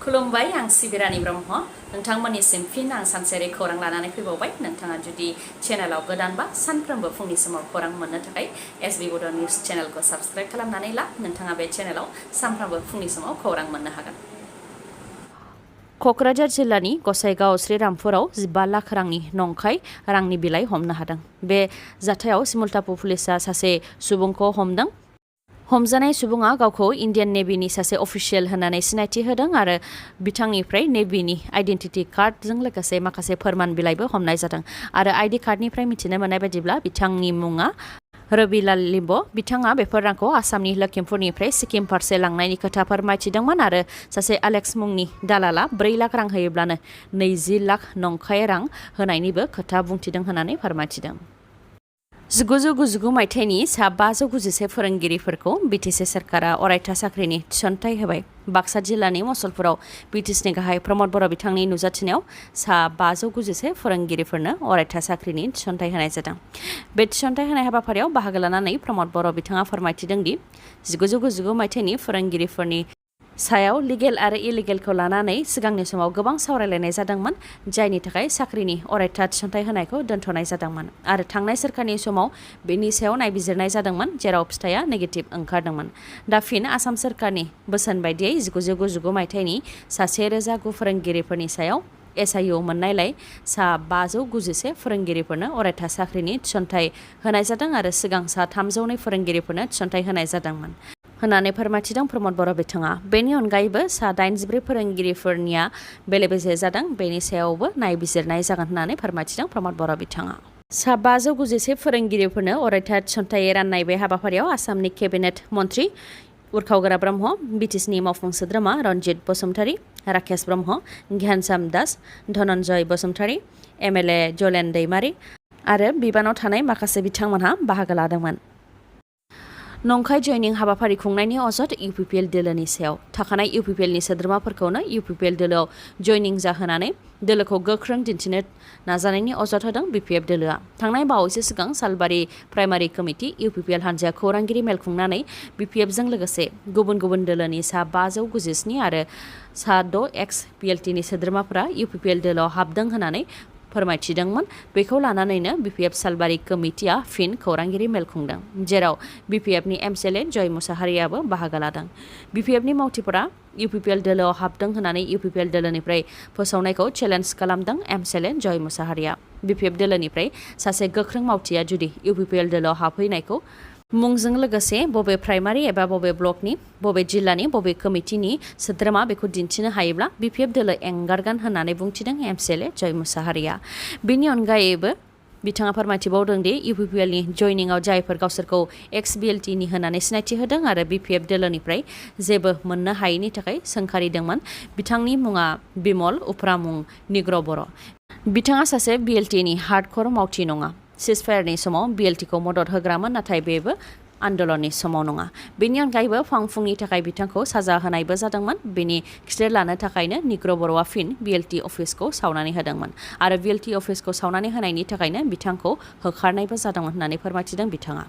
खुलुमबाय आं सिबिरानि ब्रह्म नोंथांमोननिसिम फिन आं सानसेयारि खौरां लानानै फैबावबाय नोंथाङा जुदि चेनेलाव गोदानबा सानफ्रोमबो फुंनि समाव खौरां मोननो थाखाय एसबी बड' निउज चेनेलखौ साबस्क्राइब खालामनानै ला नोंथाङा बे चेनेलाव सानफ्रोमबो फुंनि समाव खौरां मोननो हागोन। क'क्राझार जिल्लानि गसाइगाव श्रीरामपुराव 15 लाख रांनि नंखाय रांनि बिलाइ हमनो हादों। बे जाथायाव सिमुलटापु पुलिसा सासे सुबुंखौ हमदों। हमजानाय सुबुङा गावखौ इन्डियान नेभिनि सासे अफिसियेल होननानै सिनायथि होदों आरो बिथांनिफ्राय नेभिनि आइडेन्टिटि कार्डजों लोगोसे माखासे फोरमान बिलाइबो हमनाय जादों आरो आइडि कार्डनिफ्राय मिथिनो मोननाय बायदिब्ला बिथांनि मुङा रबिलाल लिम्ब। बिथाङा बेफोर रांखौ आसामनि लखिमपुरनिफ्राय सिक्किम फारसे लांनायनि खोथा फोरमायथिदोंमोन आरो सासे एलेक्स मुंनि दालाला 4 लाख रां होयोब्लानो 20 लाख नंखाय रां होनायनिबो खोथा बुंथिदों होननानै फोरमायथिदों। 1999 मायथाइनि सा 591 फोरोंगिरिफोरखौ बिटिसि सरकारा अरायथा साख्रिनि थिसनथाइ होबाय। बाक्सा जिल्लानि मसलपुराव बिटिसिनि गाहाय प्रमद बर' बिथांनि नुजाथिनायाव सा 591 फोरोंगिरिफोरनो अरायथा साख्रिनि थिसनथाइ होनाय जादों। बे थिसनथाइ होनाय हाबाफारियाव बाहागो लानानै प्रमद बर' बिथाङा फोरमायथिदों दि 1999 मायथाइनि फोरोंगिरिफोरनि सायाव लिगेल आरो इलिगेलखौ लानानै सिगांनि समाव गोबां सावरायलायनाय जादोंमोन, जायनि थाखाय साख्रिनि अरायथा थिसनथाइ होनायखौ दोनथ'नाय जादोंमोन आरो थांनाय सोरखारनि समाव बेनि सायाव नायबिजिरनाय जादोंमोन, जेराव फिथाइया नेगेटिभ ओंखारदोंमोन। दा फिन आसाम सोरखारनि बोसोन बायदियै 1999 मायथाइनि सा 1009 फोरोंगिरिफोरनि सायाव SIU मोननायलाय सा 591 फोरोंगिरिफोरनो अरायथा साख्रिनि थिसनथाइ होनाय जादों आरो सिगां सा 302 फोरोंगिरिफोरनो थिसनथाइ होनाय जादोंमोन होननानै फोरमायथिदों प्रमद बर' बिथाङा। बेनि अनगायैबो सा 84 फोरोंगिरिफोरनिया बेले बेजे जादों, बेनि सायावबो नायबिजिरनाय जागोन होननानै फोरमायथिदों प्रमद बर' बिथाङा। सा 591 फोरोंगिरिफोरनो अरायथा थिसनथाइ राननाय बे हाबाफारियाव आसामनि केबिनेट मन्त्रि उरखावगोरा ब्रह्म, बिटिसिनि मावफुं सोद्रोमा रन्जित बसुमतारी, राकेश ब्रह्म, ज्ञानसाम दास, धनन्जय बसुमतारी, MLA जलेन दैमारी आरो बिबानाव थानाय माखासे बिथांमोनहा बाहागो लादोंमोन। नंखाय जयनिं हाबाफारि खुंनायनि अजद UPPL दोलोनि सायाव थाखानाय UPPLनि सोद्रोमाफोरखौनो UPPL दोलोआव जयनिं जाहोनानै दोलोखौ गोख्रों दिन्थिनो नाजानायनि अजद होदों BPF दोलोआ। थांनाय बावैसो सिगां सालबारि प्राइमारि कमिटि UPPL हान्जाया खौरांगिरि मेल खुंनानै BPFजों लोगोसे गुबुन गुबुन दोलोनि सा 597 आरो सा 6 ex-PLTनि सोद्रोमाफोरा UPPL दोलोआव हाबदों होननानै फोरमायथिदोंमोन। बेखौ लानानैनो BPF सालबारि कमिटिया फिन खौरांगिरि मेल खुंदों, जेराव BPFनि MCLA जय मुसाहारियाबो बाहागो लादों। BPFनि मावथिफोरा UPPL दोलोआव हाबदों होननानै UPPL दोलोनिफ्राय फोसावनायखौ चेलेन्ज खालामदों MCLA जय मुसाहारिया। BPF दोलोनिफ्राय सासे गोख्रों मावथिया जुदि UPPL दोलोआव हाबहैनायखौ मुंजों लोगोसे बबे प्राइमारि एबा बबे ब्लकनि, बबे जिल्लानि, बबे कमिटिनि सोद्रोमा बेखौ दिन्थिनो हायोब्ला BPF दोलो एंगारगोन होननानै बुंथिदों MCLA जय मुसाहारिया। बेनि अनगायैबो बिथाङा फोरमायथिबावदों दि UPPLनि जयनिंआव जायफोर गावसोरखौ ex-BLTनि होननानै सिनायथि होदों आरो BPF दोलोनिफ्राय जेबो मोननो हायैनि थाखाय सोंखारिदोंमोन, बिथांनि मुङा बिमल उफ्रा मुं निग्र बर'। बिथाङा सासे BLTनि हार्डक'र मावथि नङा। सिजफायारनि समाव BLTखौ मदद होग्रामोन, नाथाय बेबो आन्दोलननि समाव नङा। बेनि अनगायैबो फांफुंनि थाखाय बिथांखौ साजा होनायबो जादोंमोन। बेनि खिथेर लानो थाखायनो निग्र बर'आ फिन BLT अफिसखौ सावनानै होदोंमोन आरो BLT अफिसखौ सावनानै होनायनि थाखायनो बिथांखौ होखारनायबो जादोंमोन होननानै फोरमायथिदों बिथाङा।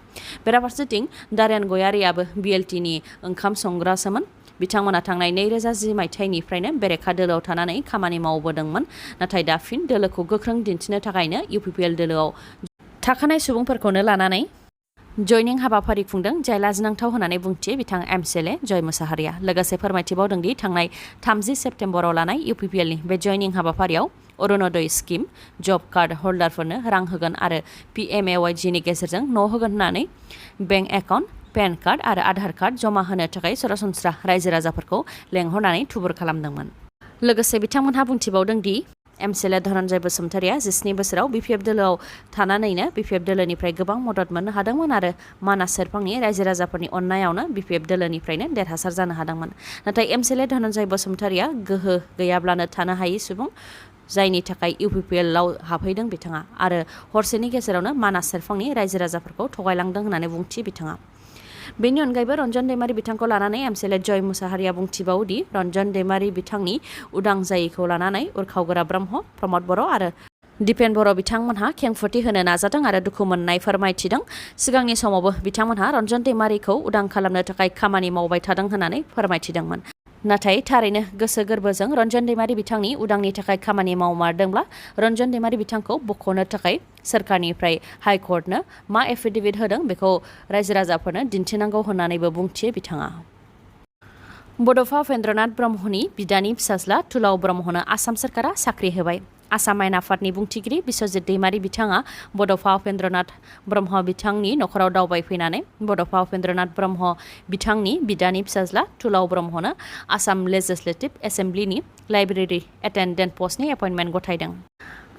बेराफारसेथिं दारेन गयारियाबो BLTनि ओंखाम संग्रासोमोन। बिथांमोना थांनाय 2010 मायथाइनिफ्रायनो बेरेखा दोलोआव थानानै खामानि मावबोदोंमोन, नाथाय दा फिन दोलोखौ गोख्रों दिन्थिनो थाखायनो UPPL दोलोआव थाखानाय सुबुंफोरखौनो लानानै जयनिं हाबाफारि खुंदों, जाय लाजिनांथाव होननानै बुंथियो बिथां MCLA जय मुसाहारिया। लोगोसे फोरमायथिबावदों दि थांनाय 30 सेप्तेम्बराव लानाय UPPLनि बे जयनिं हाबाफारियाव अरुणोदय स्किम जब कार्ड हल्डारफोरनो रां होगोन आरो PMAYGनि गेजेरजों न' होगोन होननानै बेंक एकाउन्ट, पेन कार्ड आरो आधार कार्ड जमा होनो थाखाय सरासनस्रा रायजो राजाफोरखौ लेंहरनानै थुबुर खालामदोंमोन। लोगोसे बिथांमोनहा बुंथिबावदों दि MCLA धनन्जय बसुमतारीया 17 बोसोराव BPF दोलोआव थानानैनो BPF दोलोनिफ्राय गोबां मदद मोननो हादोंमोन आरो मानास सेरफांनि रायजो राजाफोरनि अननायावनो BPF दोलोनिफ्रायनो देरहासार जानो हादोंमोन। नाथाय MCLA धनन्जय बसुमतारीया गोहो गैयाब्लानो थानो हायै सुबुं, जायनि थाखाय UPPLआव हाबहैदों बिथाङा आरो हरसेनि गेजेरावनो मानास सेरफांनि रायजो राजाफोरखौ थगायलांदों होननानै बुंथियो बिथाङा। बेनि अनगायैबो रन्जन दैमारी बिथांखौ लानानै MCLA जय मुसाहारिया बुंथिबावदि रन्जन दैमारी बिथांनि उदां जायैखौ लानानै उरखावगोरा ब्रह्म, प्रमद बर' आरो दिपेन बर' बिथांमोनहा खेंफोरथि होनो नाजादों आरो दुखु मोननाय फोरमायथिदों। सिगांनि समावबो बिथांमोनहा रन्जन दैमारीखौ उदां खालामनो थाखाय खामानि मावबाय थादों होननानै फोरमायथिदोंमोन। नाथाय थारैनो गोसो गोरबोजों रन्जन दैमारी बिथांनि उदांनि थाखाय खामानि मावमारदोंब्ला रन्जन दैमारी बिथांखौ बख'नो थाखाय सोरखारनिफ्राय हाइकर्टनो मा एफिडेभिट होदों बेखौ रायजो राजाफोरनो दिन्थिनांगौ होननानैबो बुंथियो बिथाङा। बड'फा उपेन्द्रनाथ ब्रह्मनि बिदानि फिसाज्ला तुलाव ब्रह्मनो आसाम सोरखारा साख्रि होबाय। आसाम आयेन आफादनि बुंथिगिरि बिश्वजित दैमारी बिथाङा बड'फा उपेन्द्रनाथ ब्रह्म बिथांनि नखराव दावबायफैनानै बड'फा उपेन्द्रनाथ ब्रह्म बिथांनि बिदानि फिसाज्ला तुलाव ब्रह्मनो आसाम लेजिस्लेटिभ एसेम्ब्लिनि लाइब्रेरि एटेन्डेन्ट पस्टनि एपइन्टमेन्ट गथायदों।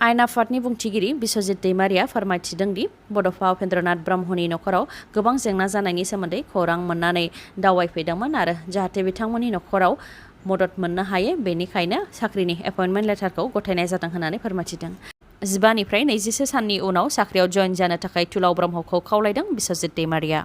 आयेन आफादनि बुंथिगिरि बिश्वजित दैमारीया फोरमायथिदों दि बड'फा उपेन्द्रनाथ ब्रह्मनि नखराव गोबां जेंना जानायनि सोमोन्दै खौरां मोननानै दावबायफैदोंमोन आरो जाहाथे बिथांमोननि नखराव मदद मोननो हायो बेनिखायनो साख्रिनि एपइन्टमेन्ट लेटारखौ गथायनाय जादों होननानै फोरमायथिदों। 15 निफ्राय 24 साननि उनाव साख्रियाव जइन जानो थाखाय तुलाव ब्रह्मखौ खावलायदों बिश्वजित दैमारीया।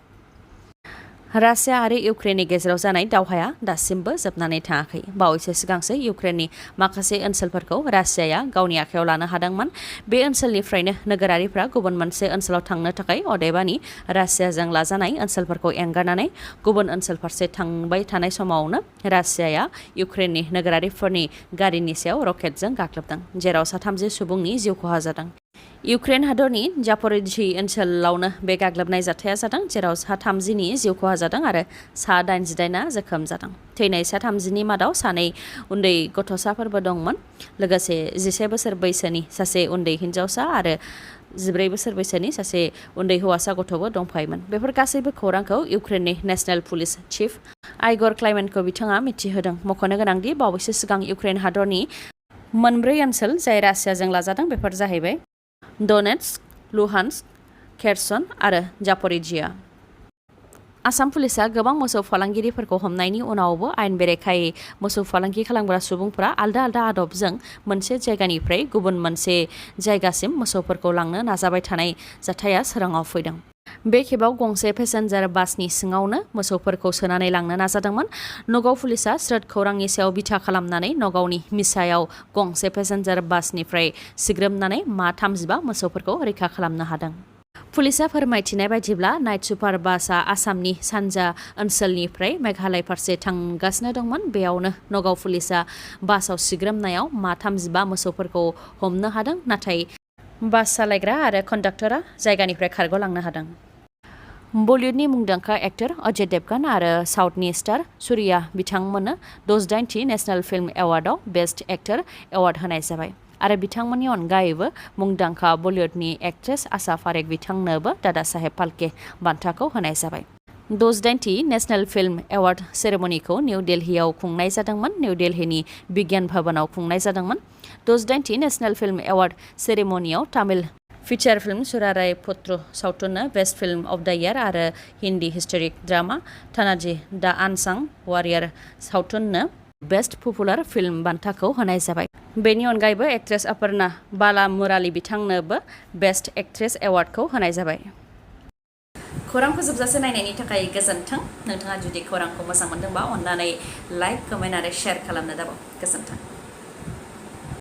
रासिया आरो इउक्रेननि गेजेराव जानाय दावहाया दासिमबो जोबनानै थाङाखै। बावैसो सिगांसो इउक्रेननि माखासे ओनसोलफोरखौ रासियाया गावनि आखायाव लानो हादोंमोन। बे ओनसोलनिफ्रायनो नोगोरारिफ्रा गुबुन मोनसे ओनसोलाव थांनो थाखाय अदेबानि रासियाजों लाजानाय ओनसोलफोरखौ एंगारनानै गुबुन ओनसोल फारसे थांबाय थानाय समावनो रासियाया इउक्रेननि नोगोरारिफोरनि गारिनि सायाव रकेटजों गाग्लोबदों, जेराव 30 सुबुंनि जिउ खहा जादों। इउक्रेन हादरनि जापरिझिया ओनसोलावनो बे गाग्लोबनाय जाथाया जादों, जेराव 30नि जिउ खहा जादों आरो 88आ जोखोम जादों। थैनाय 30नि मादाव 2 उन्दै गथ'साफोरबो दंमोन, लोगोसे 11 बोसोर बैसोनि सासे उन्दै हिन्जावसा आरो 14 बोसोर बैसोनि सासे उन्दै हौवासा गथ'बो दंफायोमोन। बेफोर गासैबो खौरांखौ इउक्रेननि नेशनेल पुलिस चिफ आइगोर क्लाइमेन्टखौ बिथाङा मिथिहोदों। मख'नो गोनांदि बावैसो सिगां इउक्रेन हादरनि मोनब्रै ओनसोल जाय रासियाजों लाजादों बेफोर जाहैबाय डनेट्स्क, लुहान्स्क, खेरसन आरो जापरिझिया। आसाम पुलिसआ गोबां मोसौ फालांगिरिफोरखौ हमनायनि उनावबो आयेन बेरेखायै मोसौ फालांगि खालामग्रा सुबुंफोरा आलदा आलदा आदबजों मोनसे जायगानिफ्राय गुबुन मोनसे जायगासिम मोसौफोरखौ लांनो नाजाबाय थानाय जाथाया सोराङाव फैदों। बे खेबाव गंसे पेसेन्जार बासनि सिङावनो मोसौफोरखौ सोनानै लांनो नाजादोंमोन। नगाव पुलिसआ स्रोद खौरांनि सायाव बिथा खालामनानै नगावनि मिसायाव गंसे पेसेन्जार बासनिफ्राय सिग्रोमनानै 35 मोसौफोरखौ रैखा खालामनो हादों। पुलिसआ फोरमायथिनाय बायदिब्ला नाइट सुपार बासआ आसामनि सानजा ओनसोलनिफ्राय मेघालय फारसे थांगासिनो दंमोन। बेयावनो नगाव पुलिसआ बासाव सिग्रोमनायाव 35 मोसौफोरखौ हमनो हादों, नाथाय बास सालायग्रा आरो कन्डाक्टरा जायगानिफ्राय खारग'लांनो हादों। बलिउडनि मुंदांखा एक्टर अजय देवगन आरो साउथनि स्टार सूर्या बिथांमोननो 68थि नेशनेल फिल्म एवार्डआव बेस्ट एक्टर एवार्ड होनाय जाबाय आरो बिथांमोननि अनगायैबो मुंदांखा बलिउडनि एक्ट्रेस आशा पारेख बिथांनोबो दादा साहेब फाल्के बान्थाखौ होनाय जाबाय। 68थि नेशनेल फिल्म एवार्ड सेरेमनिखौ निउ दिल्लीआव खुंनाय जादोंमोन। निउ दिल्लीनि बिगियान भवनाव खुंनाय जादोंमोन। 68थि नेशनेल फिल्म एवार्ड सेरेमनियाव तामिल फिचार फिल्म सुराराय पुत्र सावथुननो best film of the year आरो Hindi historic drama Tanhaji the unsung warrior सावथुननो बेस्ट पपुलार फिल्म बान्थाखौ होनाय जाबाय। बेनि अनगायैबो एक्ट्रेस अपर्णा बाला मुराली बिथांनोबो बेस्ट एक्ट्रेस एवार्डखौ होनाय जाबाय। खौरां फोजोबजासे नायनायनि थाखाय गोजोन्थों। नोंथाङा जुदि खौरांखौ मोजां मोनदोंबा अन्नानै लाइक, कमेन्ट आरो शेयार खालामनो दाबाव। गोजोन्थों।